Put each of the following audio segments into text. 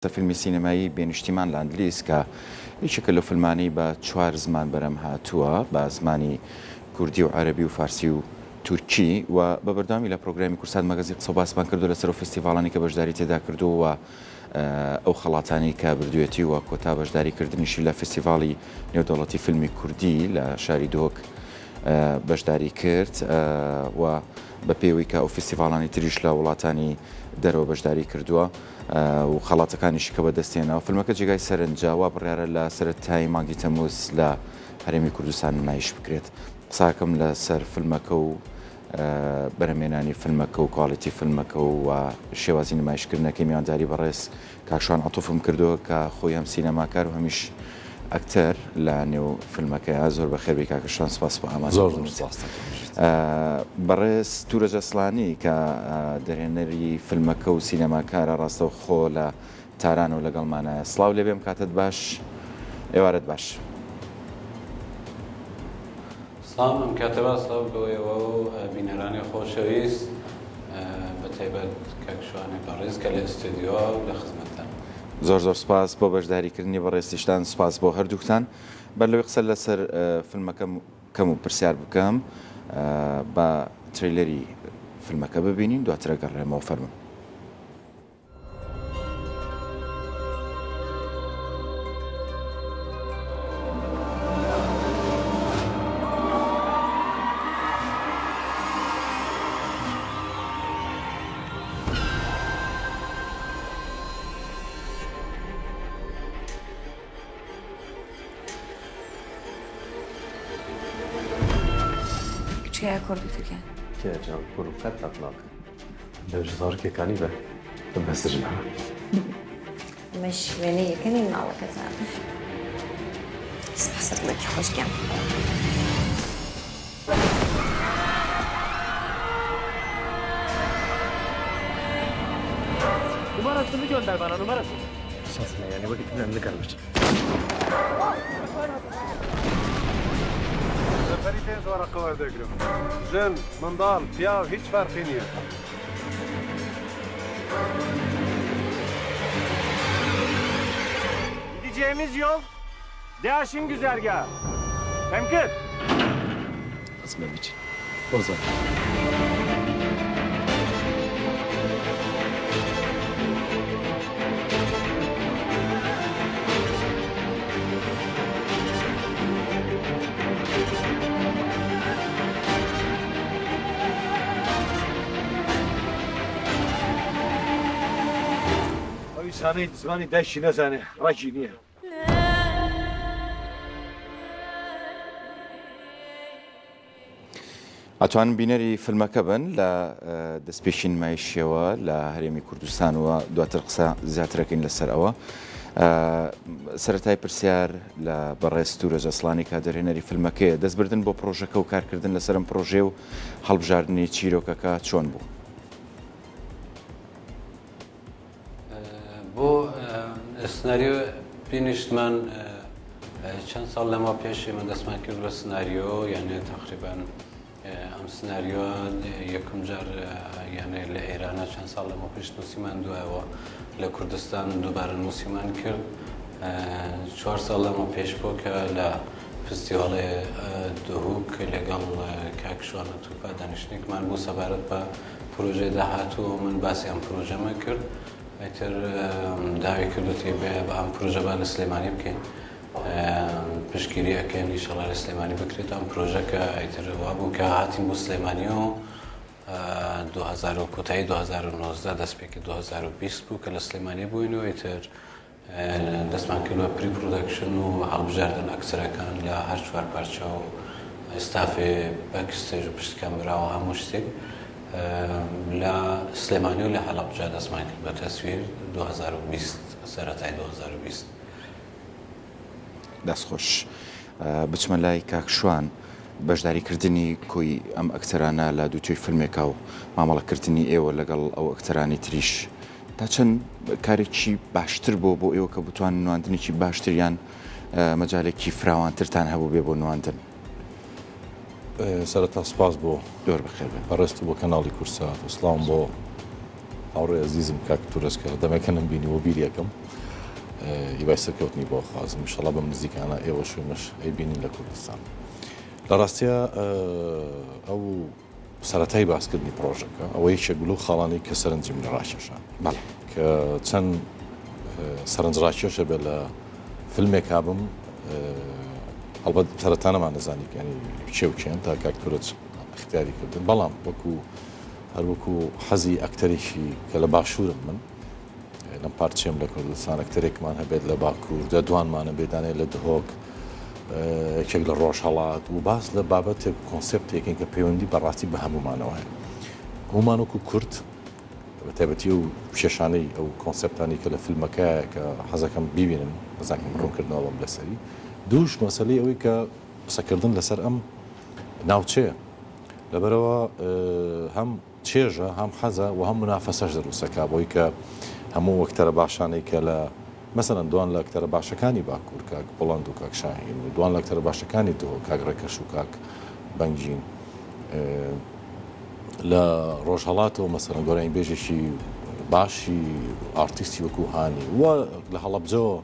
فیلمی سینەمایی بێ نیشتیمان Landless کە یەکێکە لەو فیلمانەی بە چوار زمان بەرهەم هاتووە بە زمانی کوردی و عەرەبی و فارسی و تورکی و بە بەردەوامی لە پرۆگرامی کورسات مەگەزین قسە و باسمان کردو لەسەر ئەو فستیڤاڵانی کە بەشداری تێدا کردووە و ئەو خەڵاتانەی کە بردوێتی و کۆتا بەشداری کردنیشی لە فستیڤاڵی نێودەوڵەتی فیلمی کوردی لە شاری دهۆک بەشداری کرد و بە پێوەی کە ئەو فستیڤاڵانی تریش لە وڵاتانی دەرەوە بەشداری کردووە و خەڵاتەکانیشی کە بەدەست هێناوە. فیلمەکە جێگای سەرنجە، وا بڕیارە لە سەرەتای مانگی تەمووز لە هەرێمی کوردستان نمایش بکرێت. قساکەم لەسەر فیلمەکە و بەرهەمهێنانی فیلمەکە و کواڵیتی فیلمەکە و شێوازی نمایشکردنەکەی میوانداری بەڕێز کاک شوان عەتوفم کردووە کە خۆی هەم سینەماکار و هەمیش ئەکتەر لە نێو فیلمەکەیە. زۆر بەخێر بێی کاکە شوان، سپاس بۆ ئامادەبوونت. زۆر زۆر سپاس دەکەم. بەڕێز تورەج ئەسڵانی کە دەرهێنەری فیلمەکە و سینەماکارە ڕاستەوخۆ لە تارانەوە لەگەڵمانایە. سڵاو لێبێم کاتت باش، ئێوارەت باش. سڵاو ئەم کاتە باش سڵاو بۆ ئێوە و بینەرانی خۆشەویست بە تایبەت کاک شوانی بەڕێز کە لە ئستۆدیۆ لە خزمەتتان. زۆر زۆر سپاس بۆ بەشداری کردنی بەڕێزتیشتان سپاس بۆ هەردووکتان. بەر لەوەی قسە لەسەر فیلمەکە بکەم و پرسیار بکەم با ترەیلەری فیلمەکە ببینین دواتر ئەگەڕێمەوە فەرموون. کچکەیە کوڕ دوتوکیان. کێ جان کوڕ قەت فەرق ناکە. لەوش زارکێکانی بە بەس ژنە. ئەمەش وێنەی یەکەمی مناڵەکەتە. سپاس دڵێکی خۆش گیان. Numarasını gönder bana numarasını. Şansına yani vakit nem nikarim biçim. نەفەری پێنج وەرەقە وەردەگرم. ژن، منداڵ، پیاو هیچ فەرقی نییە. Gideceğimiz yol DAEŞ'in güzergahı. Hemkir. Asma biçim. Ozan. ئەو ئینسانەی زمانی دایکی نەزانێ ڕەگی نییە. ئەتوانن بینەری فیلمەکە بن لە دەستپێکی نمایشیەوە لە هەرێمی کوردستان و دواتر قسە زیاترەکەین لەسەر ئەوە. سەرەتای پرسیار لە بەڕێز تورەج ئەسڵانی کە دەرهێنەری فیلمەکەیە دەستبردن بۆ پرۆژەکە و کارکردن لەسەر ئەم پرۆژەیە و هەڵبژاردنی چیرۆکەکە چۆن بوو؟ بۆ سناریۆ بینیشتمان چەند ساڵ لەمە پێش ئێمە دەستمان کرد بە سناریۆ یانێ تقریبان ئەم سناریۆ یەکەم جار یانێ لە ئێرانە چەند ساڵ لەمە پێش نووسیمان دوایەوە لە کوردستان دووبارە نووسیمان کرد چوار ساڵ لەمە پێش بۆ کە لە فستیواڵێ دهوک لەگەڵ کاک شوانە توفا دانیشتنێکمان بوو سەبارەت بە پرۆژەی داهاتوو من باسی ئەم پرۆژەمە کرد ئیتر داوی کردوتی بێ بە ئەم پرۆژە با لە سلێمانی بکەین پشتگیری ئەکەین ئیشەڵا لە سلێمانی بکرێت ئەم پرۆژەکە ئیتر وابوو کە هاتین بۆ سلێمانی و 2000 کۆتایی 2019 دەست پێکرد 2020 بوو کە لە سلێمانی بووین و ئیتر دەستمان کرد بە pre production و هەڵبژاردن ئەکتەرەکان لە هەر چوار پارچە و ستافێ backstage و پشت کامێرا و هەموو شتێک لە سلێمانی و لە هەڵەبجە دەستمان کرد بە تەسویر 2020 سەرەتای 2020. دەست خۆش. بچمە لای کاک شوان بەشداریکردنی کۆی ئەم ئەکتەرانە لە دووتوێی فیلمێکا و مامەڵەکردنی ئێوە لەگەڵ ئەو ئەکتەرانی تریش تا چەند کارێکی باشتر بۆ بۆ ئێوە کە بتوانن نواندنێکی باشتر یان مەجالێکی فراوانترتان هەبوو بێ بۆ نواندن؟ سەرەتا سپاس بۆ زۆر بەخێر بێن بەڕێزت و بۆ کەناڵی کوردسات و سڵاوم بۆ. هاوڕێ ئەزیزم کاک تورەج کە دەمێکە نەمبینیوە بیری ئەکەم هیوای سەرکەوتنی بۆ ئەخوازم ئیشەڵا بەم نزیکانە ئێوەش و ئێمەش ئەیبینین لە کوردستان. لە ڕاستیا ئەو سەرەتای باسکردنی پڕۆژەکە ئەوە یەکێک بوو لەو خاڵانەی کە سەرنجی منی ڕاکێشا کە چەند سەرنجڕاکێشە بێت لە فیلمێکا بم هەڵبەت سەرەتا نەمانەزانی ینی کێ و کێن تا کاک تورەج اختیاری کردن بەڵام وەکو هەر وەکو حەزی ئەکتەرێکی کە لە باشوورم من لەم پارچەیەم لە کوردستان ئەکتەرێکمان هەبێت لە باکوور دە دوانمانە بێدانێ لە دهۆک یەکێک لە ڕۆژهەڵات و باس لە بابەتێک کۆنسێپتێکین کە پەیوەندی بەڕاستی بە هەمومانەوە هەیە هەمومان وەکو کورد بە تایبەتی ئەو کێشانەی ئەو کۆنسێپتانی کە لە فیلمەکە کە حەزەکەم بیبینن بەزانکەم ڕوونکردنەوە بم لەسەری دووش مەسەلەی ئەوەی کە قسەکردن لەسەر ئەم ناوچەیە لەبەرەوە هەم چێژە هەم حەزە و هەم منافەسەش دروستەکا بۆی کە هەموو ئەکتەرە باشانەی کە لە مەسەلەن دوان لە ئەکتەرە باشەکانی باکوور کاک بوڵەند و کاک شاهین و دوان لە ئەکتەرە باشەکانی دهۆک کاک ڕێکەش و کاک بەنگین لە ڕۆژهەڵاتەوە مەسەلەن گۆرانیبێژێکی باشی ئارتیستی وەکو هانی و لە هەڵەبجەوە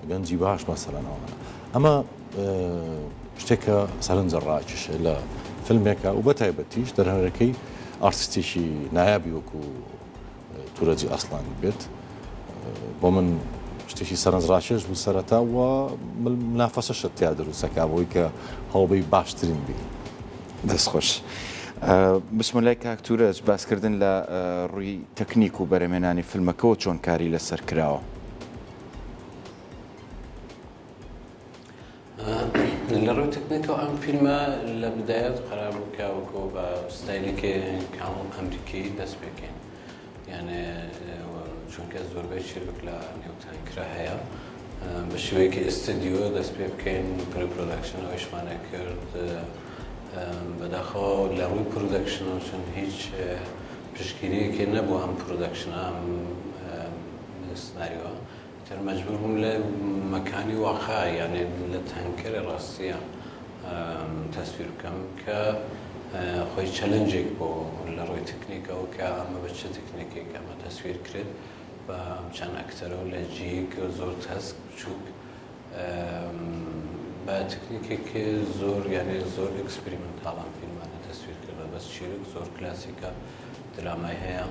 گەنجی باش مەسەلەن ئەوانە ئەمە شتێکە سەرنجە ڕاکێشێ لە فیلمێکە و بە تایبەتیش دەرهێنەرەکەی ئارتستێکی نایابی وەکو تورەجی ئەسڵانی بێت بۆ من شتێکی سەرنجڕاکێش بوو سەرەتا و منافەسەشت تیا دروستەکە بۆی کە هەوڵبەی باشترین بی. دەست خۆش. بچمە لای کاک تورەج، باسکردن لە ڕووی تەکنیک و بەرهەمهێنانی فیلمەکەوە چۆن کاری لەسەر کراوە؟ لە ڕووی تەکنیکەوە ئەم فیلمە لە بدایەت قەرار بوو کە وەکۆ بە ستایلێکی کامڵ ئەمریکی دەست پێکەین یانێ چونکە زۆربەی چیرۆک لە نێو تانکرا هەیە بە شێوەیەکی ئستدیۆ دەست پێ بکەین pre production ئەویشمانە کرد بەداخەوە لە ڕووی production ەوە چون هیچ پشتگیریەکی نەبوو ئەم production ە ئەم سناریۆ ئیتر مەجبور بووم لە مەکانی واقع یانێ لە تانکەری ڕاستیە تەسویر بکەم کە خۆی challenge ێک بۆ لە ڕووی تەکنیکەوە کە ئەمە بە چ تەکنیکێک ئەمە تەسویر کرێت بە ئەم چەند ئەکتەرەوە لە جێیەک زۆر تەسک بچووک بە تەکنیکێک زۆر یانێ زۆر experimental ئەم فیلمانە تەسویر کردە بەس چیرۆک زۆر کلاسیکە درامای هەیە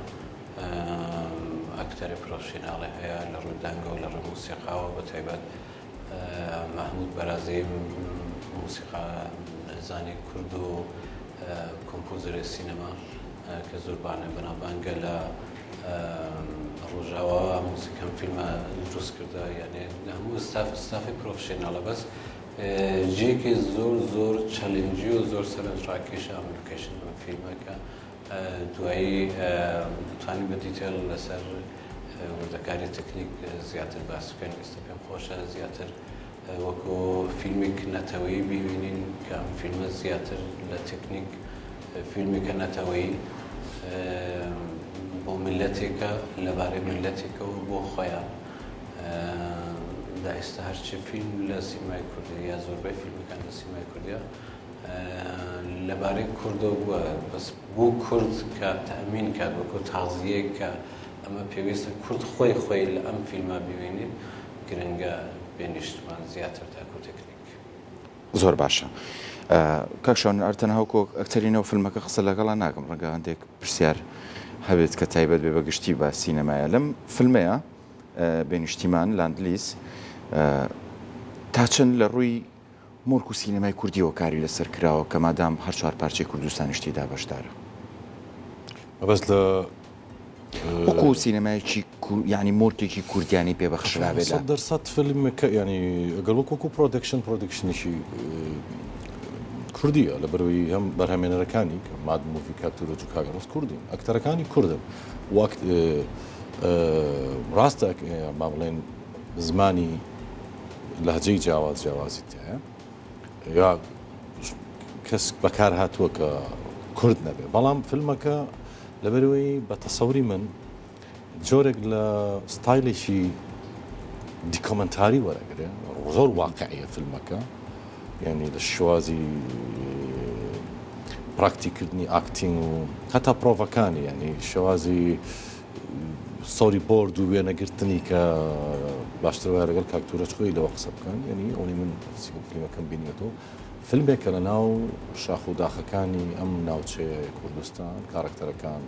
ئەکتەری professional ی هەیە لە ڕووی دەنگەوە لە ڕووی مۆسیقاوە بە تایبەت مەحمود بەرازی مۆسیقا زانی کورد و composer ی سینەما کە زۆر بانە بەناوبانگە لە ڕۆژاوا موزیکەم فیلمە دروست کردە یعنی هەموو ستاف ستافی professional ە بەس جێکی زۆر زۆر challenge ی و زۆر سەرنجڕاکێشە ئەم location ئەم فیلمەکە دوایی توانیم بە detail لەسەر وردەکاری تەکنیک زیاتر باس بکەین ئێستا پێم خۆشە زیاتر وەکو فیلمێک نەتەوەیی بیبینین کە ئەم فیلمە زیاتر لە تەکنیک فیلمێکە نەتەوەیی بۆ میللەتێکە لەبارەی میللەتێکەوە بۆ خۆیان دا ئێستا هەرچی فیلم لە سینەمای کوردی یا زۆربەی فیلمەکان لە سینەمای کوردیا لەبارەی کوردەوە بووە بەس بۆ کورد کە تەئمین کات وەکو تازیەیەک کە ئەمە پێویستە کورد خۆی خۆی لە ئەم فیلمە ببینیت گرنگە بێ نیشتمان زیاتر تاکو تەکنیک. زۆر باشە کاک شوان ئەر تەنها وەکو ئەکتەری نێو فیلمەکە قسە لەگەڵا ناکەم ڕەنگە هەندێک پرسیار هەبێت کە تایبەت بێ بە گشتی بە سینەمایە لەم فیلمەیە بێ نیشتیمان لاندلیس تا چەند لە ڕووی مۆرک و سینەمای کوردیەوە کاری لەسەر کراوە کە مادام هەر چوار پارچەی کوردستانیش تێیدا بەشدارە. مەبەست لە وەکو سینەمایەکی یانی مۆرکێکی کوردیانی پێ بەخشرابێت لە. 100% فیلمەکە یانی ئەگەر وەک وەکو production production ێکی کوردیە لەبەرەوەی هەم بەرهەمێنەرەکانی کە ماد موڤی کاک تورەج و کاک ڕەز کوردین ئەکتەرەکانی کوردن وەک ڕاستە با بڵێن زمانی لەهجەی جیاواز جیاوازی تیایە یا کەس بەکار هاتووە کە کورد نەبێ بەڵام فیلمەکە لەبەرەوەی بە تەسەوری من جۆرێک لە ستایلێکی documentary وەرەگرێ زۆر واقعیە فیلمەکە یعنی لە شێوازی پراکتیکردنی acting و هەتا پرۆڤەکانی ینی شێوازی. storyboard و وێنەگرتنی کە باشتر وایە لەگەڵ کاک تورەج خۆی لەوە قسە بکەن یعنی ئەوەی من فیلمەکەم بینیەتەوە فیلمێکە لە ناو شاخ و داخەکانی ئەم ناوچەیە کوردستان کارەکتەرەکان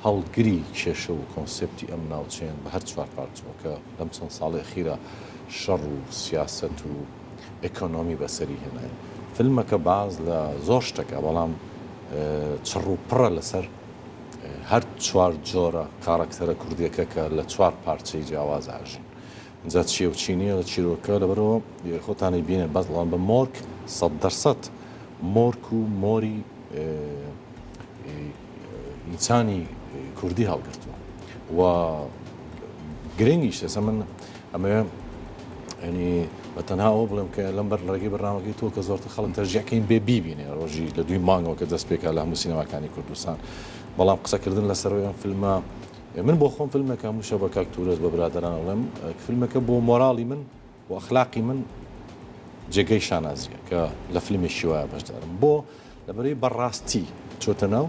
هەڵگری کێشە و کۆنسێپتی ئەم ناوچەیەن بە هەر چوار پارچەوە کە لەم چەند ساڵی ئەخیرا شەڕ و سیاسەت و ئێکۆنۆمی بەسەری هێناین. فیلمەکە باس لە زۆر شتەکە بەڵام چڕ و پڕە لەسەر هەر چوار جۆرە کاڕەکتەرە کوردیەکە کە لە چوار پارچەی جیاواز ئاژین. جا چیە و چی نییە لە چیرۆکە لەبەرەوە خۆتانی بینن بەس بەڵام بە مۆرک 100% مۆرک و مۆری ئینسانی کوردی هەڵگرتووە و گرنگیش ئێستا من ئەمەوێ ینی بە تەنها ئەوە بڵێم کە لەم بەر ڕێگەی بەرنامەکەی تۆ کە زۆرتر خەڵک تەرجیحکەین بێ بیبینێ ڕۆژی لە دوی مانگەوە کە دەست پێکا لە هەموو سینەماکانی کوردستان بەڵام قسەکردن لەسەرەوەی ئەم فیلمە من بۆ خۆم فیلمەکە هەمووشە بە کاک تورەز بە برادەران ئەڵێم فیلمەکە بۆ مۆراڵی من و ئەخلاقی من جێگەی شانازیە کە لە فیلمێکی وایە بەشدارم بۆ لەبەرەی بەڕاستی چۆتە ناو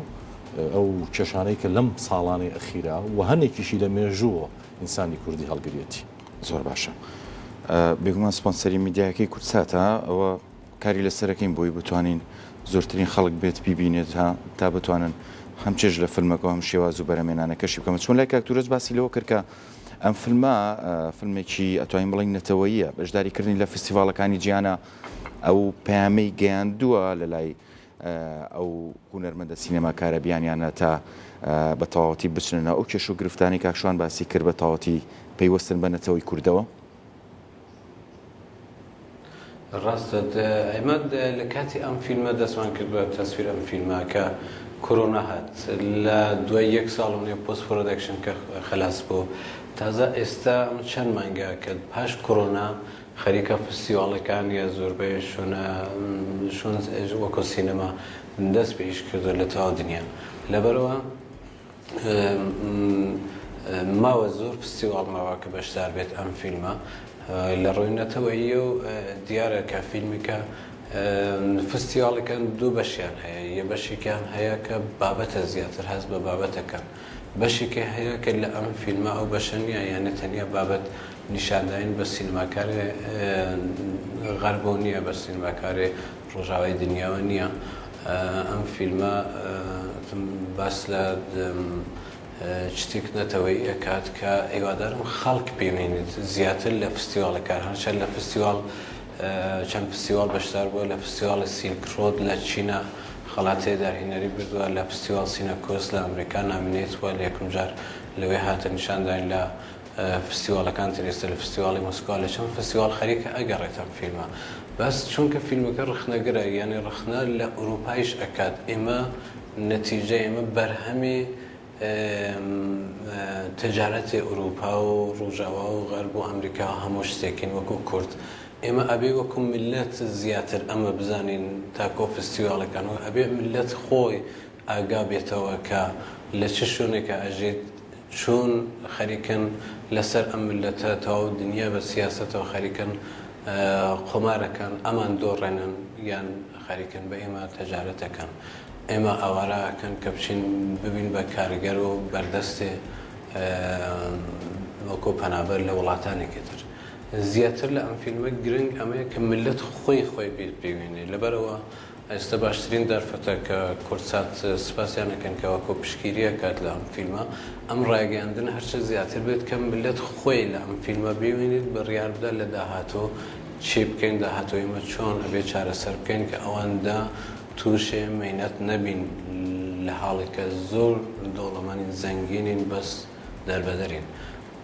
ئەو کێشانەی کە لەم ساڵانەی ئەخیرا و هەنێکیشی لە مێژووە ئینسانی کوردی هەڵگرێتی. زۆر باشە بێگومان سپۆنسەری میدیایەکەی کوردساتە ئەوە کاری لەسەرەکەین بۆی بتوانین زۆرترین خەڵک بێت بیبینێت تا بتوانن هەم چێژ لە فیلمەکە هەم شێواز و بەرەمێنانەکەشی بکەمە چۆن لای کاک تورەج باسی لەوە کرد کە ئەم فیلمە فیلمێکی ئەتوانین بڵێین نەتەوەییە، بەشداریکردنی لە فیستیڤاڵەکانی جیهانە ئەو پەیامەی گەیاندووە لە لای ئەو هونەرمەندە سینەماکارە بیانیانە تا بە تەواوەتی بچنە ناو ئەو کێشە و گرفتانەی کاک شوان باسی کرد بە تەواوەتی پەیوەستن بە نەتەوەی کوردەوە. ڕاستە ئێمە لە کاتی ئەم فیلمە دەستمان کرد بە تەسویر ئەم فیلمە کە کۆرۆنا هات لە دوای یەک ساڵ و نێو post production کە خەلاس بوو تازە ئێستا ئەم چەند مانگە کە پاش کۆرۆنا خەریکە فستیواڵەکان یا زۆربەی شوێنە شوێن وەکو سینەما دەست پێ ئیش کردو لە تەواو دنیا لەبەرەوە ماوە زۆر فستیواڵ ماوە کە بەشدار بێت ئەم فیلمە لە ڕووی نەتەوەیی و دیارە کە فیلمێکە فستیواڵەکان دوو بەشیان هەیە یە بەشێکیان هەیە کە بابەتە زیاتر هەست بە بابەتەکەن بەشێکی هەیە کە لە ئەم فیلمە ئەو بەشە نییە یانە تەنیا بابەت نیشانداین بە سینەماکارێ غەربەوە نییە بە سینەماکارێ ڕۆژاوای دنیاوە نییە. ئەم فیلمە باس لە شتێک نەتەوەیی ئەکات کە هیوادارم خەڵک ببینێت زیاتر لە فستیواڵەکان هەرچەند لە فستیواڵ چەند فستیواڵ بەشدار بووە لە فستیواڵی Silk Road لە چینە خەڵاتی داهێنەری بردووە لە فستیواڵ Cinequest لە ئەمریکا nominate بووە لە یەکم جار لەوێ هاتە نیشانداین لە فستیواڵەکان تر ئێستا لە فستیواڵی مۆسکۆ لە چەند فستیواڵ خەریکە ئەگەڕێت ئەم فیلمە بەس چونکە فیلمەکە ڕەخنەگرە یانی ڕەخنە لە ئوروپایش ئەکات ئێمە نەتیجە ئێمە بەرهەمی تجارەتی ئوروپا و ڕۆژاوا و غەرب و ئەمریکا و هەموو شتێکین وەکو کورد ئێمە ئەبێ وەکو میللەت زیاتر ئەمە بزانین تاکۆ فستیواڵەکان و ئەبێ میللەت خۆی ئاگا بێتەوە کە لە چ شوێنێکا ئەژیت، چۆن خەریکن لەسەر ئەم میللەتە تەواو دنیا بە سیاسەتەوە خەریکن قومار ئەکەن، ئەمان دۆڕێنن یان خەریکن بە ئێمە تەجارەت ئەکەن، ئێمە ئاوارە ئەکەن کە بچین ببین بە کارگەر و بەردەستێ وەکۆ پەنابەر لە وڵاتانێکی تر. زیاتر لە ئەم فیلمە گرنگ ئەمەیە کە میللەت خۆی خۆی ببینێ لەبەرئەوە ئێستا باشترین دەرفەتە کە کوردسات سپاسیان ئەکەن کە وەکۆ پشتگیری ئەکات لە ئەم فیلمە ئەم ڕاگەیاندنە هەرچە زیاتر بێت کە مللەت خۆی لە ئەم فیلمە ببینیت بڕیار بدات لە داهاتوو چی بکەین داهاتوو ئێمە چۆن ئەبێ چارەسەر بکەین کە ئەوەندە تووشێ مەینەت نەبین لە حاڵێک کە زۆر دەوڵەمەنین زەنگینین بەس دەربەدەرین.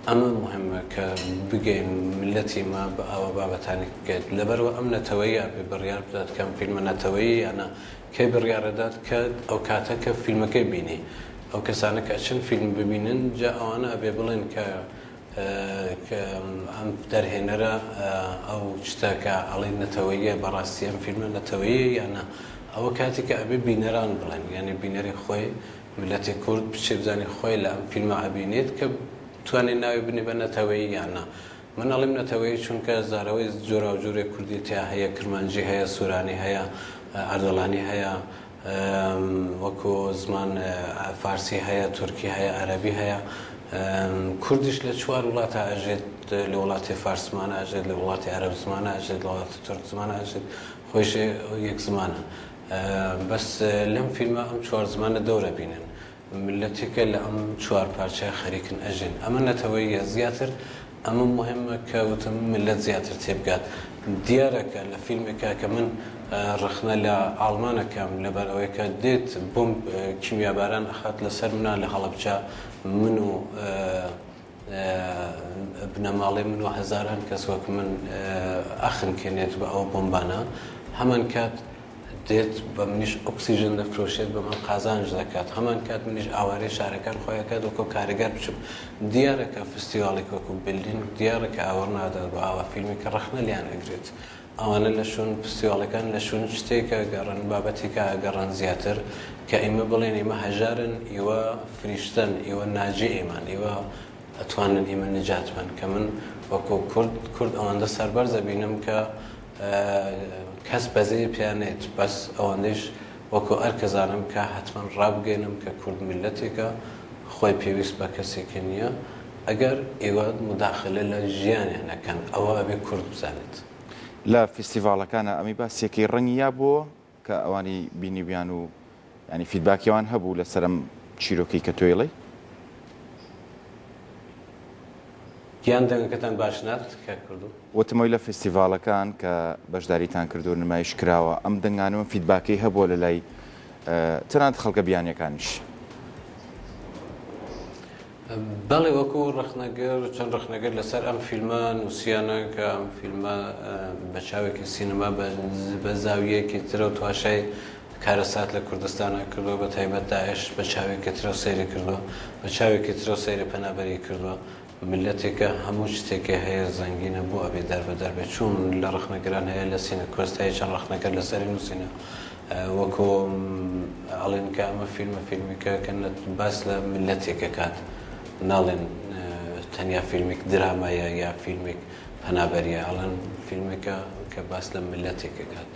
ئەمە موهیمە کە بگەین میللەتی مە بە ئاوا بابەتانێک بگات لەبەرئەوە ئەم نەتەوەیە ئەبێ بڕیار بدات کە ئەم فیلمە نەتەوەیی یا نا کەی بڕیار ئەدات کە ئەو کاتە کە فیلمەکەی بینی ئەو کەسانە کە ئەچن فیلم ببینن جا ئەوانە ئەبێ بڵێن کە کە ئەم دەرهێنەرە ئەو شتە کە ئەڵێ نەتەوەییە بەڕاستی ئەم فیلمە نەتەوەییە یا نا ئەوە کاتێک کە ئەبێ بینەران بڵێن یانی بینەری خۆی میللەتی کورد بچێ بزانێ خۆی لە ئەم فیلمە ئەبینێت کە بتوانێ ناوی بنێ بە نەتەوەیی یان نا. من ئەڵێم نەتەوەیی چونکە زارەوەی جۆراوجۆرێ کوردی تیا هەیە، کرمانجی هەیە، سورانی هەیە، ئەردەڵانی هەیە، وەکو زمان فارسی هەیە، تورکی هەیە، عەرەبی هەیە. کوردیش لە چوار وڵاتا ئەژێت، لە وڵاتی فارس زمانە ئەژێت، لە وڵاتی عەرەب زمانە ئەژێت، لە وڵاتی تورک زمانە ئەژێت، خۆیشێ یەک زمانە. بەس لەم فیلمە ئەم چوار زمانە دەور ئەبینن. میللەتێکە لە ئەم چوار پارچەیە خەریکن ئەژین. ئەمە نەتەوەییە. زیاتر ئەمە موهیمە کە وتم میللەت زیاتر تێبگات. دیارە کە لە فیلمێکا کە من ڕەخنە لە ئاڵمان ئەکەم لەبەر ئەوەی کە دێت بۆمب کیمیاباران ئەخات لەسەر منا لە هەڵەبجە من و بنەماڵەی من و هەزاران کەس وەک من ئەخنکێنێت بە ئەو بۆمبانە هەمان کات دێت بە منیش ئۆکسیژن دەفرۆشێت بە من قازانج دەکات هەمان کات منیش ئاوارەی شارەکان خۆی ئەکات وەکو کارگەر بچم دیارە کە فستیواڵێک وەکو بلین دیارە کە ئاوڕ نادات بۆ ئاوا فیلمی کە ڕەخنە لیان ئەگرێت ئەوانە لە شوون فستیواڵەکان لە شوون شتێکە گەڕن بابەتێکە گەڕن زیاتر کە ئیمە بڵێن ئیمە هەژارن ئیوە فریشتەن ئیوە ناجی ئیمان ئیوە ئەتوانن ئیمە نجات بەن کە من وەکو کورد کورد ئەوەندە سەربەرزە بینم کە کەس بەزەیی پیا نێت بەس ئەوەندەیش وەکۆ ئەرکەزانم کە حەتمەن ڕابگەینم کە کورد میللەتێکە خۆی پێویست بە کەسێکی نییە ئەگەر ئیوە موداخلە لە ژیانیان نەکەن ئەوە ئەبێ کورد بزانێت. لە فیستیڤاڵەکانا ئەمەی باسیەکەی ڕەنگی یا بۆ کە ئەوانی بینیبیان و یانی feedback ی ئەوان هەبوو لەسەر ئەم چیرۆکەی کە تۆ ئەیڵێی؟ گیان دەنگەکەتان باش نات کاک کوردو. وتم ئەوی لە فیستیڤاڵەکان کە بەشداریتان کردووە نمایش کراوە ئەم دەنگانە و ئەم feedback ەی هەبووە لە لای تەنانەت خەڵکە بیانیەکانیش؟ بەڵێ وەکو ڕەخنەگر چەند ڕەخنەگر لەسەر ئەم فیلمە نووسیانە کە ئەم فیلمە بە چاوێکی سینەما بە زاویەکی ترە و تواشای کارەسات لە کوردستانا کردووە بە تایبەت داعش بە چاوێکی ترەوە سەیری کردووە بە چاوێکی ترەوە سەیری پەنابەری کردووە میللەتێکە هەموو شتێکی هەیە زەنگینە بۆ ئەبێ دەربەدەر بێت چون لە ڕەخنەگران هەیە لە سینەکۆست هەیە چەند ڕەخنەگەر لەسەری نووسینە وەکۆ ئەڵێن کە ئەمە فیلمە فیلمێکە کە باس لە میللەتێک ئەکات ناڵێن تەنیا فیلمێک درامایە یا فیلمێک پەنابەریە ئەڵێن فیلمێکە کە باس لە میللەتێک ئەکات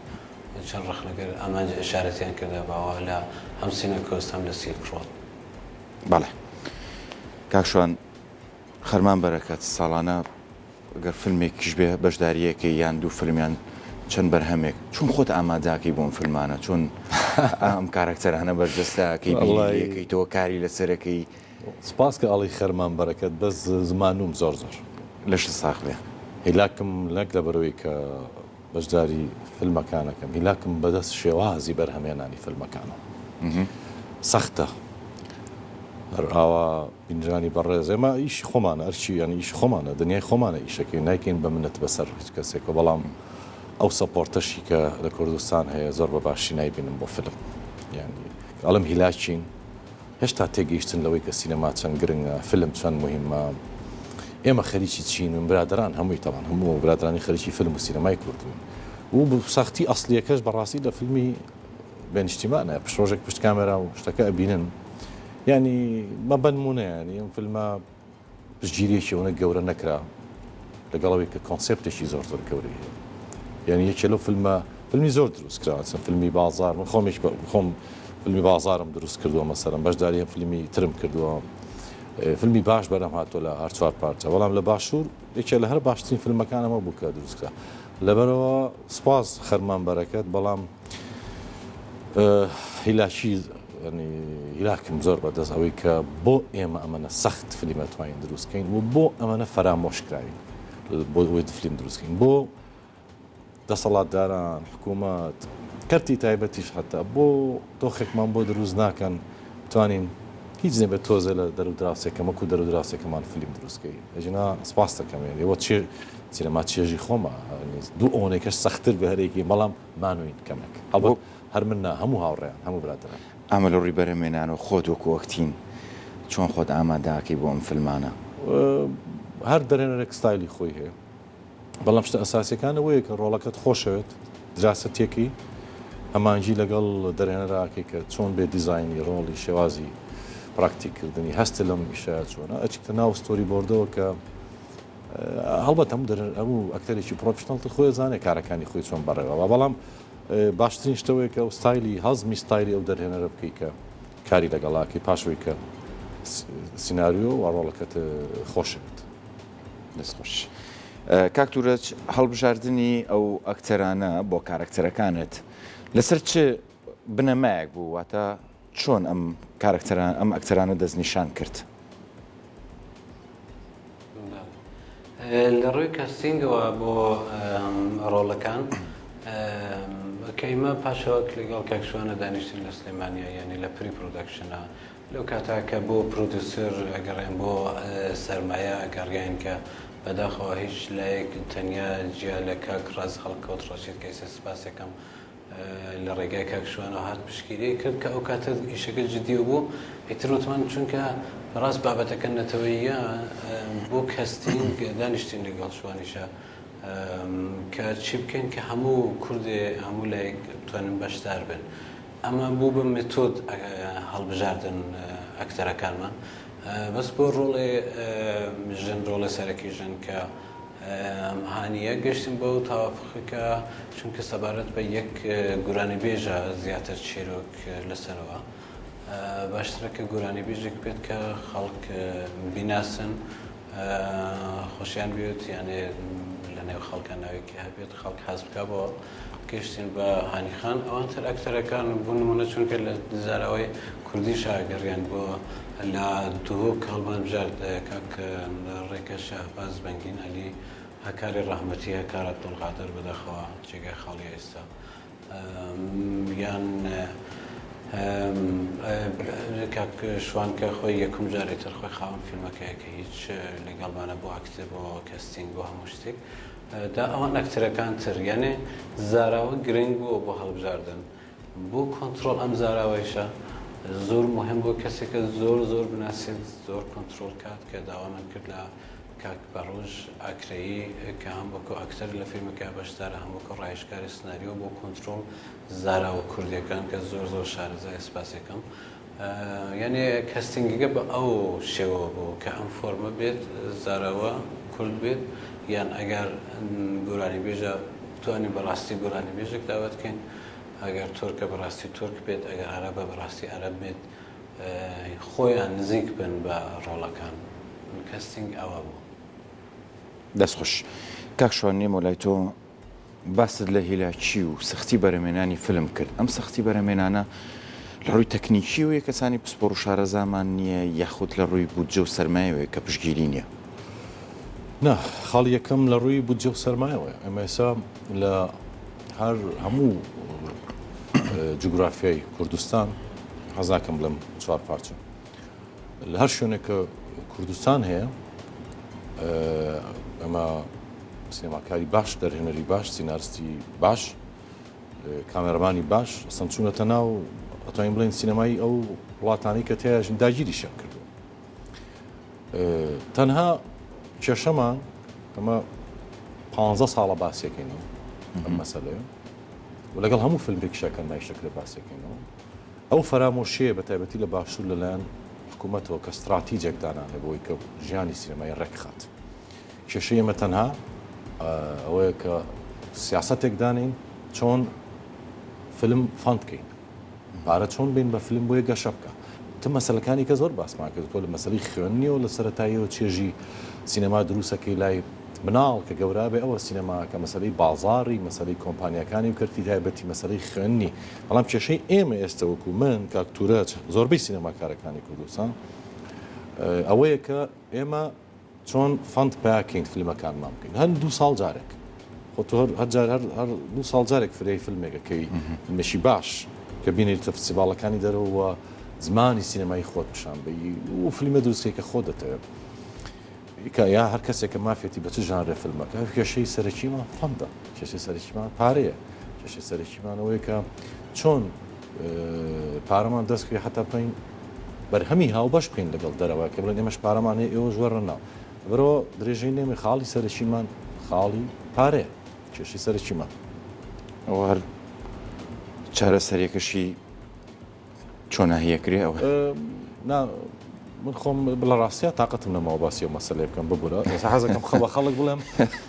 چەند ڕەخنەگر ئامانج ئیشارەتیان کردە بەوە لە هەم سینەکۆست هەم لە سیلک ڕۆد. بەڵێ کاک شوان خەرمان بەرەکەت ساڵانە گەر فیلمێکیش بێ بەشداریەکەی یان دوو فیلم یان چەند بەرهەمێک چۆن خۆت ئاماداکەی بۆ ئەم فیلمانە چۆن ئەم کارەکتەرانە بەرجەستەکەی بیرەکەیتەوە کاری لەسەرەکەی سپاس کە ئەڵی خەرمان بەرەکەت بەس زمانوم زۆر زۆر. لەشت ساغ بێ. هیلاکم نەک لەبەرئەوەی کە بەشداری فیلمەکانەکەم هیلاکم بەدەست شێوازی بەرهەمهێنانی فیلمەکانەوە سەختە هەر ئاوا بینرانی بەڕێز ئێمە ئیشی خۆمانە ئەرچی یانی ئیشی خۆمانە دنیای خۆمانە ئیشەکەی نایکەین بە منەت بەسەر هیچ کەسێکەوە بەڵام ئەو support ەشی کە لە کوردستان هەیە زۆر بە باشی نایبینم بۆ فیلم یانی ئەڵێم هیلاکین هێشتا تێگەیشتن لەوەی کە سینەما چەند گرنگە، فیلم چەند موهیمە، ئێمە خەریکی چین و برادەران هەمووی تەبعەن هەموو برادەرانی خەریکی فیلم و سینەمای کوردین و سەختی ئەسڵیەکەش بەڕاستی لە فیلمی بێ نیشتیمانە پشت ڕۆژێک پشت کامێرا و شتەکە ئەبینن یانی مە بەنمونە یانی ئەم فیلمە پشتگیریەکی ئەونە گەورە نەکرا لەگەڵ ئەوەی کە کۆنسێپتێکی زۆر زۆر گەورەی هەیە یعنی یەکێ لەو فیلمە فیلمی زۆر دروست کراوە چەند فیلمی بازار من خۆمیش خۆم فیلمی بازارم دروست کردووە مەسەرم بەشداری هەم فیلمی ترم کردووە فیلمی باش بەرەم هاتووە لە هەر چوار پارچە بەڵام لە باشوور یەکێ لە هەر باشترین فیلمەکانەمە بوو کە دروست کرا لەبەرەوە سپاس خەرمان بەرەکەت بەڵام هیلاکی یانی هیلاکم زۆر بەدەست ئەوەی کە بۆ ئێمە ئەمەنە سەخت فلیمە توانین دروست کەین و بۆ ئەمەنە فەرامۆش کراوین بۆ ئەوەی فلیم دروست کەین بۆ دەسەڵاتداران حکوومەت کەرتی تایبەتیش حتا بۆ دۆخێکمان بۆ دروست ناکەن بتوانین هیچ نەبێت تۆزێ لە دەرو دراوسێکەم وەکو دەرو دراوسێکەمان فلیم دروست کەی ئەگینا سپاس دەکەم یانی ئەوە چێ سینەما چێژی خۆمە دوو ئەوەنەی کەش سەختتر بێ هەرێکی بەڵام مانوین کەمێک هەڵبەت هەر من نا هەموو هاوڕێیان هەموو برادەران. ئەمە لە ڕووی بەرهەمهێنانەوە خۆت وەکو ئەکتین چۆن خۆت ئامادە ئەکەی بۆ ئەم فیلمانە؟ هەر دەرهێنەرێک ستایلی خۆی هەیە بەڵام شتە ئەساسیەکان ئەوەیە کە ڕۆڵەکەت خۆشەوێت دراسە تێکەی هەمانگی لەگەڵ دەرهێنەرا ئەکەی کە چۆن بێ دیزاینی ڕۆڵی شێوازی پراکتیک کردنی هەستت لەم ئیشە چۆنە ئەچیتە ناو storyboard ەوە کە هەڵبەت هەموو دەرهێنەر هەموو ئەکتەرێکی professional تر خۆی ئەزانێ کارەکانی خۆی چۆن بەڕێوە بەڵام باشترین شتەوەیە کە ئەو ستایلی هەزمی ستایلی ئەو دەرهێنەرە بکەی کە کاری لەگەڵاکەی پاشەوەی کە. سیناریۆ و ڕۆڵەکەت خۆشەوێت. دەست خۆش. کاک تورەج هەڵبژاردنی ئەو ئەکتەرانە بۆ کارەکتەرەکانت لەسەر چ بنەمایەک بوو واتە چۆن ئەم کارەکتەران ئەم ئەکتەرانە دەستنیشان کرد؟ لە ڕووی کاستینگەوە بۆ ڕۆڵەکان کە ئیمە پاشەوەک لەگەڵ کاک شوانە دانیشتین لە سلێمانیا یعنی لە pre production ە لەو کاتە کە بۆ پرۆدوسەر ئەگەڕێن بۆ سەرمایە ئەگەڕیاین کە بەداخەوە هیچ لایەک تەنیا جیا لە کاک ڕاز هەڵکەوت ڕەشید کە ئێستا سپاسێکم لە ڕێگای کاک شوانەوە هات پشتگیری کرد کە ئەو کاتە ئیشەکە جدی بوو ئیتر وتمان چونکە ڕاست بابەتەکە نەتەوەیە بۆ casting دانیشتین لەگەڵ شوانیشە کە چی بکەین کە هەموو کوردێ هەموو لایەک بتوانن بەشدار بن ئەمە بوو بە مێتۆد هەڵبژاردن ئەکتەرەکانمان بەس بۆ ڕۆڵێ ژن ڕۆڵێ سەرەکی ژن کە هانیە گەشتین بەو تەوافقە کە چونکە سەبارەت بە یەک گورانیبێژە زیاتر چیرۆک لەسەرەوە باشترە کە گۆرانیبێژێک بێت کە خەڵک بیناسن خۆشیان بێت یانێ لە نێو خەڵکە ناوێکی هەبێت خەڵک حەز بکە بۆ گەشتین بە هانی خان ئەوان تر ئەکتەرەکان بۆ نمونە چونکە لە زاراوەی کوردی شاگەڕیان بۆ لە دهۆک هەڵمان بژارد کاک ڕێکە شەهباز بەنگین عەلی هەکاری ڕەحمەتی هەکار عەبدولقادر بەداخەوە جێگای خاڵیە ئێستا یان کاک شوان کە خۆی یەکم جارێ تر خۆی خاوەن فیلمەکەیە کە هیچ لەگەڵمانە بۆ ئەکتەر بۆ casting بۆ هەموو شتێک دا ئەوان ئەکتەرەکان تر یانێ زاراوە گرنگ بووە بۆ هەڵبژاردن بۆ کۆنترۆڵ ئەم زاراوەیشە زۆر مهم بۆ کەسێکە زۆر زۆر بناسێت زۆر کۆنترۆڵ کات کە داوامان کرد لە کاک بەڕۆژ ئاکرەیی کە هەم وەکو ئەکتەر لە فیلمەکە بەشدارە هەم وەکو ڕایشکاری سناریۆ بۆ کۆنترۆڵ زاراوە کوردیەکان کە زۆر زۆر شارەزای سپاسێکم یانێ casting ەکە بە ئەو شێوەوە بوو کە ئەم فۆرمە بێت زاراوە کورد بێت یان ئەگەر گۆرانیبێژە بتوانین بەڕاستی گۆرانیبێژێک داوەت کەین ئەگەر تورکە بەڕاستی تورک بێت ئەگەر عەرەبە بەڕاستی عەرەب بێت خۆیان نزیک بن بە ڕۆڵەکان casting ئاوا بوو. دەست خۆش کاک شوان نێمۆ لای تۆ باست لە هیلاکی و سەختی بەرهەمێنانی فیلم کرد، ئەم سەختی بەرهەمێنانە لە ڕووی تەکنیکیەوەیە کەسانی پسپۆڕ و شارەزامان نییە یاخود لە ڕووی بودجە و سەرمایەوەیە کە پشتگیری نییە؟ نا، خاڵی یەکەم لە ڕووی بودجە و سەرمایەوەیە. ئێمە ئێستا لە هەر هەموو جوگرافیای کوردستان حەز ناکەم بڵێم چوار پارچە لە هەر شوێنێک کە کوردستان هەیە ئەمە سینەماکاری باش دەرهێنەری باش سینارستی باش کامێرەمانی باش ئەسڵەن چوونەتە ناو ئەتوانین بڵێن سینەمای ئەو وڵاتانەی کە تیاژن داگیریشیان کردووە تەنها کێشەمان ئەمە پ ساڵە باسیەکەینەوە ئەم مەسەلەیە و لەگەڵ هەموو فیلمێک شەکەن نایشەکرێ باسیەکەینەوە ئەو فەرامۆشییە بە تایبەتی لە باشوور لەلایەن حکوومەتەوە کە ستراتیجێک دانانێ بۆی کە ژیانی سینەمایی ڕێکخات. کێشەی ئێمە تەنها ئەوەیە کە سیاسەتێک دانێین چۆن فیلم fund کەین، پارە چۆن بین بە فیلم بۆیە گەشە بکا. تە مەسەلەکانی کە زۆر باسمان کرد تۆ لە مەسەلەی خوێندنیەوە لە سەرەتاییەوە چێژی سینەما دروستەکەی لای مناڵ کە گەورە بێ ئەوە سینەما کە مەسەلەی بازاڕی مەسەلەی کۆمپانیاکانی و کەرتی تایبەتی مەسەلەی خوێندنی بەڵام کێشەی ئێمە ئێستە وەکو من کاک تورەج زۆربەی سینەماکارەکانی کوردستان ئەوەیە کە ئێمە چۆن fund پاکەین فیلمەکانمان بکەین هەر دوو ساڵ جارێک خۆ تۆ هەر جار هەر دوو ساڵ جارێک فرەی فیلمێکەکەی فیلمێکی باش کە بینیتە فستیڤاڵەکانی دەرەوە زمانی سینەمایی خۆت پیشان بەی و فیلمە دروستکەی کە خۆت دەتەوێت کە یا هەر کەسێک کە مافێتی بە چ ژانرێ فیلمەکە کێشەی سەرەکیمان fund ە کێشەی سەرەکیمان پارەیە کێشەی سەرەکیمان ئەوەیە کە چۆن پارەمان دەست بکەوێت حتا بتوانین بەرهەمی هاوبەش بکەین لەگەڵ دەرەوە کە بڵێن ئێمەش پارەمان هەیە ئێوەش وەرن ناو برۆ درێژەی نێمی خاڵی سەرەکیمان خاڵی پارەیە کێشەی سەرەکیمان ئەوە هەر چارەسەریەکەشی چۆناهی ئەکرێ ئەوە؟ نا من خۆم لە ڕاستیا تاقەتم نەماوە باسی ئەو مەسەلەیە بکەم ببورە ئێستا حەزەکەم خە بە خەڵک بڵێم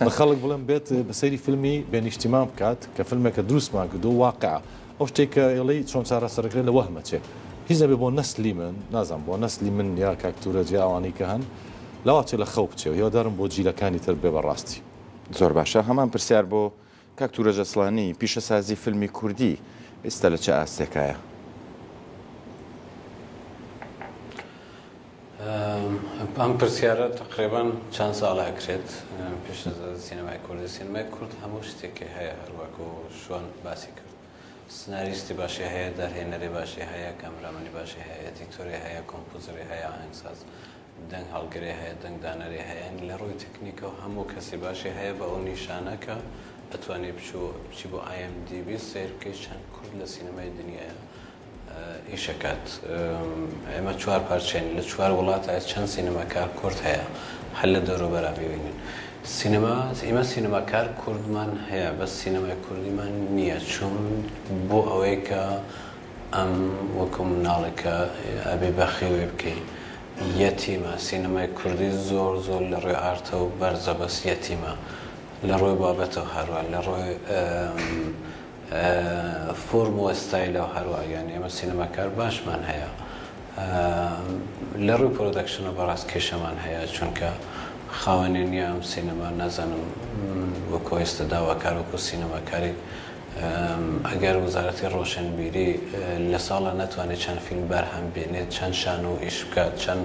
بە خەڵک بڵێم بێت بە سەیری فیلمی بێ نیشتیمان بکات کە فیلمێکە دروستمان کردو واقعە ئەو شتێک کە ئێڵی چۆن چارەسەرەکرێت لە وەهمە چێ. هیچ نەبێ بۆ نەسلی من نازانم بۆ نەسلی من یا کاک تورەج یا ئەوانەی کە هەن لەواچێ لە خەو بچێ و هیوادارم بۆ جیلەکانی تر بێ بە ڕاستی. زۆر باشە هەمان پرسیار بۆ کاک تورەج ئەسڵانی، پیشەسازی فیلمی کوردی ئیستا لە چ ئاستێکایە؟ ئەم پرسیارە تەقریبەن چەند ساڵە ئەکرێت پیشەسازی سینەمای کوردی سینەمای کورد هەموو شتێکی هەیە هەروەکو شوان باسی کرد سناریستی باشی هەیە، دەرهێنەری باشی هەیە، کامرامانی باشی هەیە، ئێدیتۆری هەیە، کۆمپۆزەری هەیە، ئاهەنگساز، دەنگ هەڵگری هەیە، دەنگ دانەری هەیە، یانی لە ڕووی تەکنیکەوە هەموو کەسی باشی هەیە بە ئەو نیشانە کە ئەتوانی بچوو بچی بۆ IMDb سەیر بکەی چەند کورد لە سینەمای دنیایە ئیشەکات ئێمە چوار پارچەین لە چوار وڵاتە چەند سینەماکار کورد هەیە هەر لە دەوروبەرا بیبینین سینەما ئیمە سینەماکار کوردمان هەیە بەس سینەمای کوردیمان نییە چون بۆ ئەوەی کە ئەم وەکو مناڵێکە ئەبێ بەخێوێ بکەی یەتیمە سینەمای کوردی زۆر زۆر لە ڕووی ئارتەوە بەرزە بەس یەتیمە لە ڕووی بابەتەوە هەروە لە ڕووی فۆرم و ستایلە و هەروا یانی ئێمە سینەماکار باشمان هەیە لە ڕووی production ەوە بەڕاست کێشەمان هەیە چونکە خاوەنێ نییە ئەم سینەما نازانم وەکۆ ئێستا داواکار وەکو سینەماکاری ئەگەر وەزارەتی ڕۆشنبیری لە ساڵە نەتوانێت چەند فیلم بەرهەم بێنێت چەند شانۆ ئیش بکات چەند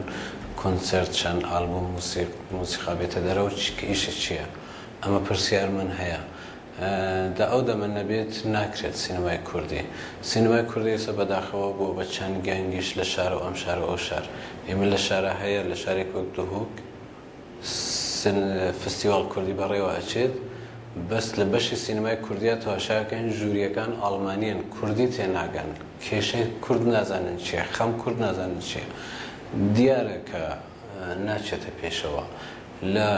کۆنسێرت چەند ئالبوم موسیقا بێتە دەرەوە ئیشی چییە ئەمە پرسیار من هەیە دە ئەو دەمە نەبێت ناکرێت سینەمای کوردی. سینەمای کوردی ئێستا بەداخەوە بووە بە چەند گەنگیش لە شار و ئەم شار و ئەو شار. ئێمە لە شارا هەیە لە شارێک وەک دهۆک سن فستیواڵ کوردی بەڕێوە ئەچێت بەس لە بەشی سینەمای کوردیا تەماشاکەین ژووریەکان ئاڵمانیەن کوردی تێناگەن کێشەی کورد نازانن چیە خەم کورد نازانن چیە دیارە کە ناچێتە پێشەوە. لە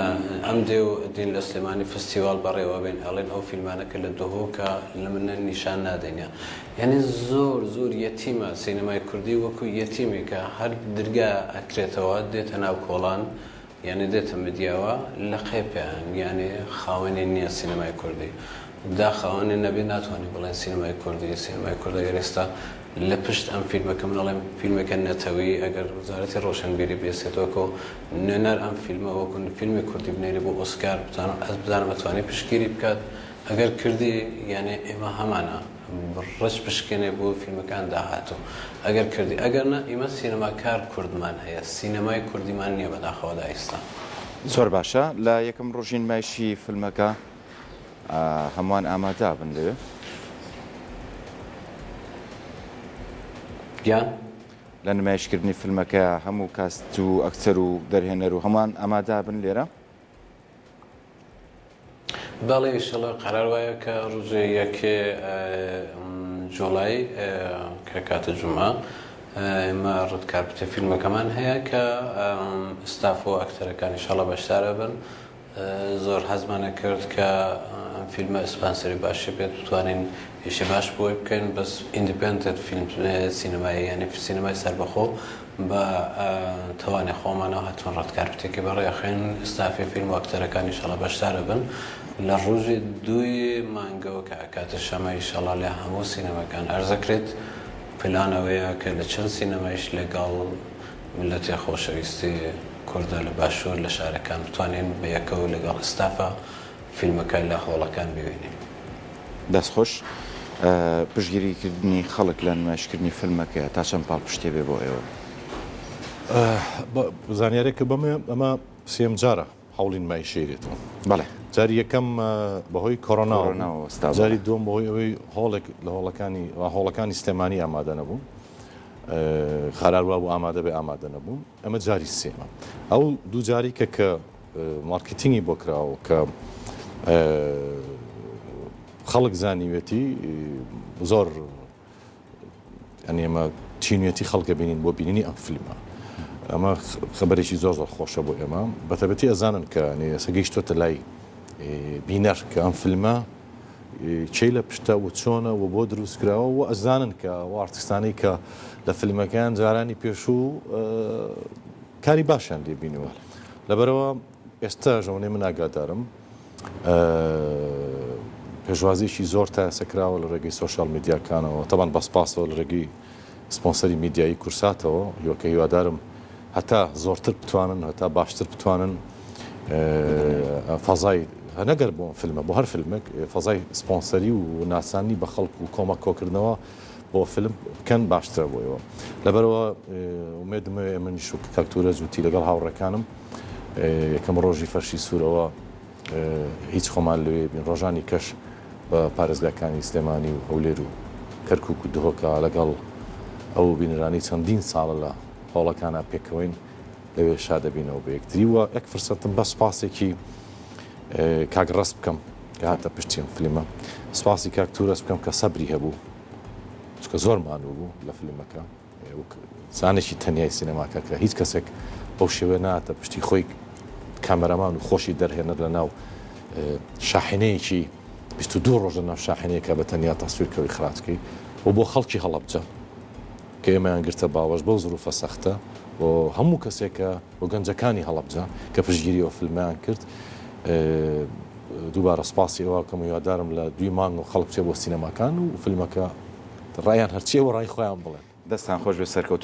ئەم دێ و دین لە سلێمانی فستیواڵ بەڕێوە بێن ئەڵێن ئەو فیلمانە کە لە دهۆکە لە منە نیشان نادەین یانی زۆر زۆر یەتیمە سینەمای کوردی وەکو یەتیمێکە هەر درگا ئەکرێتەوە دێتە ناو کۆڵان یانی دێتە مدیاوە لە قێپیان یانی خاوەنی نییە سینەمای کوردی دا خاوەنی نەبێ ناتوانانی بڵێن سینەمای کوردی سینەمای کورد ئەگەر ئێستا لە پشت ئەم فیلمە کە من ئەڵێم فیلمێکە نەتەوەیی ئەگەر وەزارەتی ڕۆشنبیری بێسێتەوە نوێنەر ئەم فیلمە وەکو فیلمی کوردی بنێری بۆ ئۆسکار بزانم ئەز بزانم ئەتوانێ پشتگیری بکات ئەگەر کردی یانێ ئێمە هەمانە ڕچ بشکێنێ بۆ فیلمەکان داهاتوو ئەگەر کردی ئەگەر نا ئیمە سینەماکار کوردمان هەیە سینەمای کوردیمان نییە بەداخەوە دا ئیستا. زۆر باشە لە یەکەم ڕۆژی نمایشی فیلمەکە هەمووان ئامادابن لەوێ؟ گیان؟ لە نمایشکردنی فیلمەکە هەموو کاست و ئەکتەر و دەرهێنەر و هەمووان ئامادابن لێرە؟ بەڵێ ئیشەڵا قەرار وایە کە ڕۆژێ یەکێ جوڵای کە کاتە جومعە ئێمە red carpet ی فیلمەکەمان هەیە کە ستاف و ئەکتەرەکان ئیشەڵا بەشدارە بن زۆر حەزمان ئەکرد کە ئەم فیلمە سپانسەری باشی بێت بتوانین ئیشی باش بۆی بکەین بەس independent فیلم سینەمایی یانی سینەمای سەربەخۆ بە تەوانی خۆمانەوە هەتون red carpet ێکی بەڕێخێن ستافی فیلم و ئەکتەرەکان ئیشەڵا بەشدارە بن لە ڕۆژی دووی مانگەوە کە ئەکاتە شەمە ئیشەڵا لە هەموو سینەماکان ئەرزەکرێت پلان ئەوەیە کە لە چەند سینەمایش لەگەڵ میللەتی خۆشەویستی کوردە لە باشوور لە شارەکان بتوانین بە یەکەوە لەگەڵ ستافا فیلمەکە لە هۆڵەکان ببینین. دەست خۆش. پشتگیری کردنی خەڵک لە نمایشکردنی فیلمەکەیا تا چەند پاڵپشتیە بێ بۆ ئێوە؟ زانیارێکە بەمێ ئەمە سێم جارە هەوڵی نمایشی دێتەوە. بەڵێ. جاری یەکەم بەهۆی کۆرۆناوە بوو. جاری دووەم بەهۆی ئەوەی هۆڵێک لە هۆڵەکانی هۆڵەکانی سلێمانی ئامادە نەبوون. قەرار وابوو ئامادە بێ ئامادە نەبوون. ئەمە جاری سێمە. ئەو دوو جاری کە کە مارکتینگی بۆ کراوە کە خەڵک زانیوێتی زۆر یانی ئێمە تینوێتی خەڵک ئەبینین بۆ بینینی ئەم فیلمە ئەمە خەبەرێکی زۆر زۆر خۆشە بۆ ئێمە بەتەبەتی ئەزانن کە ئێستا گەیشتۆتە لای بینەر کە ئەم فیلمە کێی لە پشتە و چۆنە و بۆ دروست کراوە و ئەزانن کە ئەو ئارتستانەی کە لە فیلمەکەیان جارانی پێشوو کاری باشیان لێ بینیوە لەبەرەوە ئێستا ژەونەی من ئاگادارم پێشوازیەکی زۆر تا ئێستا کراوە لە ڕێگەی سۆشیال میدیاکانەوە تەبان بە سپاسەوە لە ڕێگەی. سپۆنسەری میدیایی کورساتەوە هیوەکە هیوادارم هەتا زۆرتر بتوانن هەتا باشتر بتوانن فەزای نەگەر بۆ فیلمە بۆ هەر فیلمێک فەزای سپۆنسەری و ناسانی بە خەڵک و کۆمەک کۆکردنەوە بۆ فیلم بکەن باشترە بۆیەوە لەبەرەوە ئومێدم هەیە منیش و کاک تورەج وتی لەگەڵ هاوڕێکانم یەکەم ڕۆژی فەرشی سوورەوە هیچ خۆمان لەوێ بین ڕۆژانی کەش بە پارێزگاکانی سلێمانی و هەولێر و کەرکوک و دهۆکە لەگەڵ ئەو بینەرانی چەندین ساڵە لە هۆڵەکانا پێکەوەین لەوێ شادەبینەوە بە یەکتری و یەک فرسەتم بە سوپاسێکی کاک ڕەست بکەم کە هاتە پشتی ئەم فلیمە سوپاسی کاک تورەس بکەم کە سەبری هەبوو چونکە زۆر مانوو بوو لە فلیمەکە وەک زانێکی تەنیای سینەماکە کە هیچ کەسێک بەو شێوەیە ناتە پشتی خۆی کامەرەمان و خۆشی دەرهێنەر لە ناو شاحنەیەکی 22 ڕۆژ لە ناو شاحنەیەکە بە تەنیا تەسویر کەوی خراجکەی و بۆ خەڵکی هەڵەبجە کە ئێمەیان گرتە باوەش بەو زروفە سەختە بۆ هەموو کەسێک کە بۆ گەنجەکانی هەڵەبجە کە پشتگیری ئەو فیلمەیان کرد دووبارە سوپاسی ئەوە بکەم و هیوادارم لە دووی مانگ و خەڵک بچێ بۆ سینەماکان و فیلمەکە ڕایان هەرچیە وە ڕای خۆیان بڵێن. دەستتان خۆش بێت سەرکەوتوو.